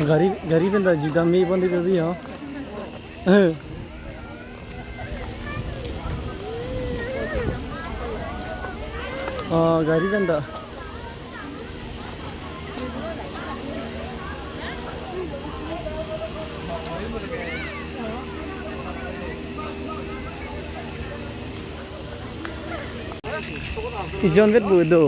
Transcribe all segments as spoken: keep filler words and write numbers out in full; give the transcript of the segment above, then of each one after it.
Gari, gari pen ta judam me pon dei, gari ho. Oh, gari pen ta. Ijon vet bu do.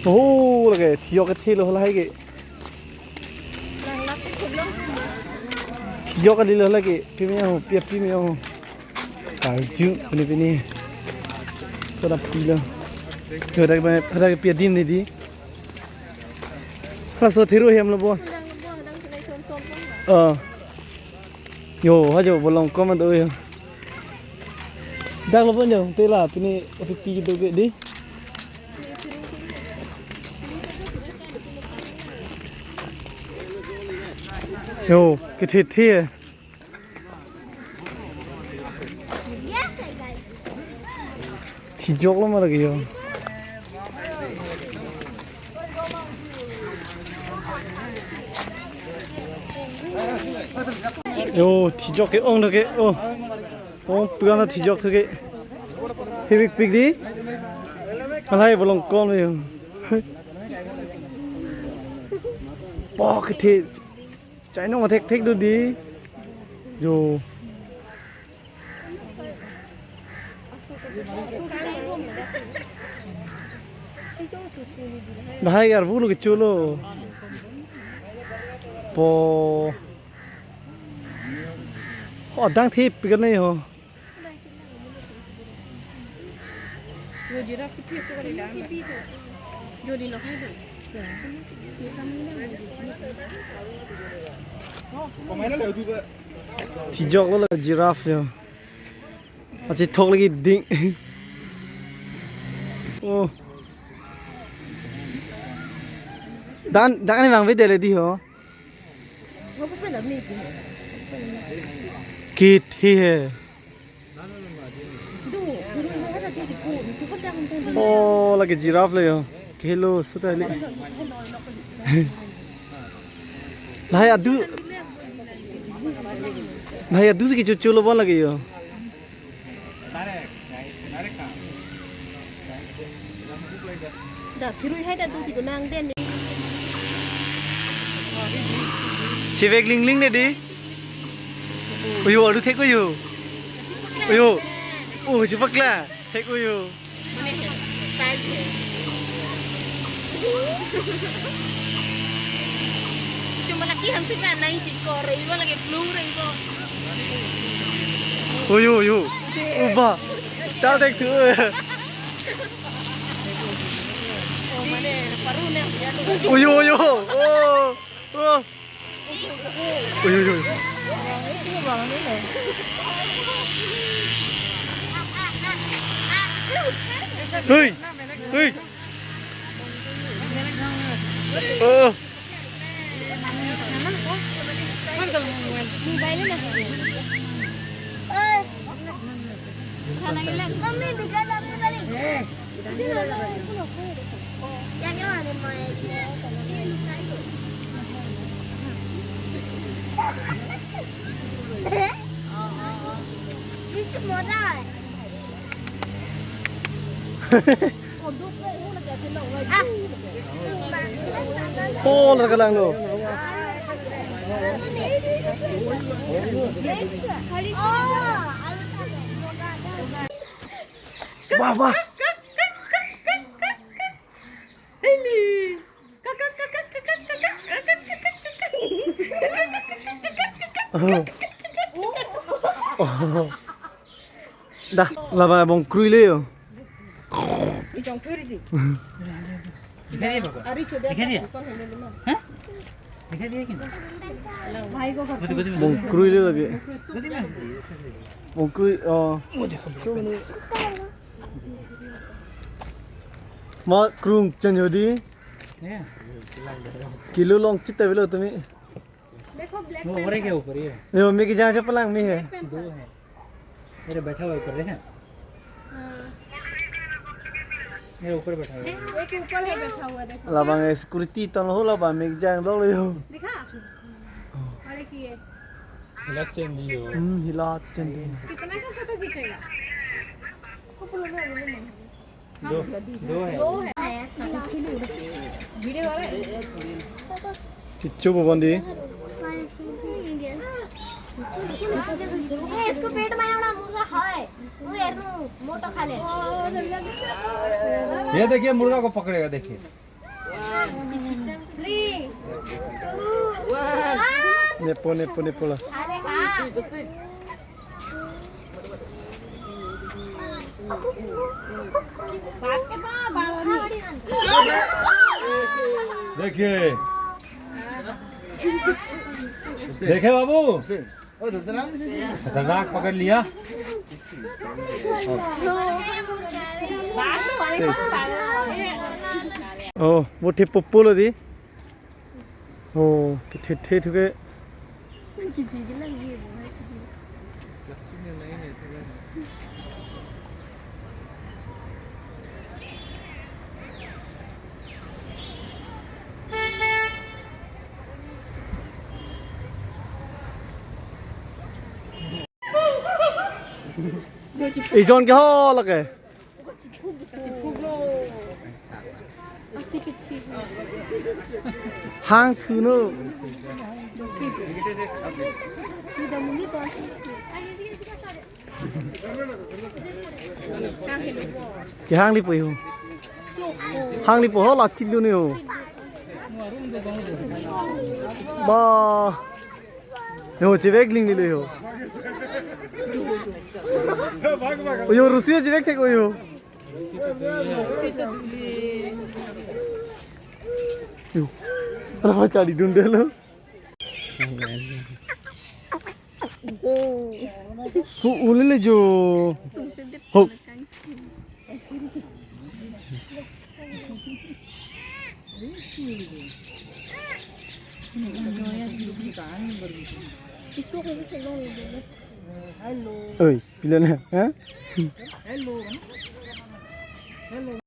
Oh, lake thijok kethe lo lahai ke. Thijok kali lo lake, pime ho, pia pime ho. Karju, pine pine. Soda pilo. Yo, dak ba, dak pia dim ni dei. Halaso thero hem lo bo. Ah. Yo, hajo bolong kom do yo. Dak lo bo yo, te la, pine api pi do ke dei. Yo, kethe the. Thijok lo ma lake yo. Yo, thijok ke-ong do ke. Oh. Oh, pura na thijok thu ke. Hibik pik dei. Alai bolong kom yo. Oh, kethe. Chainong thek thek do dei. Yo. Lahai arvu lo kecho lo. Po. Oh, dang thip kan nei ho. Thijok lo la giraffe yo. Achi thok lagi ding. Oh. Dan, dan ni bang bede le dei ho. Kethe he. Oh, lake giraffe le yo. Kehelo suta le. Lahai adu. Lahai adu si kecho cho lo bon lake yo. Da, phirui hai da du ti ko nang den. Chevek ling ling ne dei. Oyo, adu thek oyo. Oyo. Oh, chepaklang. Thek oyo. Cuma laki hansip na nai ti ko rei bo lagi blue rei bo. Oyo, oyo. Uba. Style thek thu. Oh, mane, paru ne. Oyo, oyo. Oh. Oh. Oyo, oyo. Hei. Hei. Oh. Oh, la kalang lo. Wah, wah. Dah, laba bongkrui le yo. Ari chodia. Hah? Bongkrui le lagi. Bongkrui, oh. Ma krung chen yo di. Kilo long chit ta velo tumi. देखो, black वो panther। ऊपर है, ऊपर ही है। यो, मी ki jang cho palang mi hai. Black panther। दो है। मेरे बैठा हुआ ऊपर है। हाँ। मेरे ऊपर बैठा हुआ है। एक ऊपर है बैठा हुआ, देखो। Labang security ton ho labang, mi ki jang lo yo। दिखा। और एक ये। हिला चेंदी हो। हम्म, हिला चेंदी। कितना का फोटो खींचेगा? दो, दो है। दो है। वीडियो वाला है। Kichu bo bondi. ए, इसको पेट में आवड़ा मुर्गा है। वो यार, वो मोटो खा ले। ये देखिए, मुर्गा को पकड़ेगा, देखिए। Three, two, one। Nepo, nepo, nepo la. अरे हाँ। देखिए, देखिए बाबू, खतरनाक पकड़ लिया। Oh, वो थे पप्पू लो दी। Oh, कि थे थे थुके। Ijon ke ho lake. Hang thu no. Kehang lipo ho. Hang lipo ho la chit lo ni ho. Ba. Yo, chevek ling ni lo yo. Yo, Rusi chevek thek yo. Yo. Ala chari dun de lo. Su ulile jo. Ho. Oi, pila na, ha?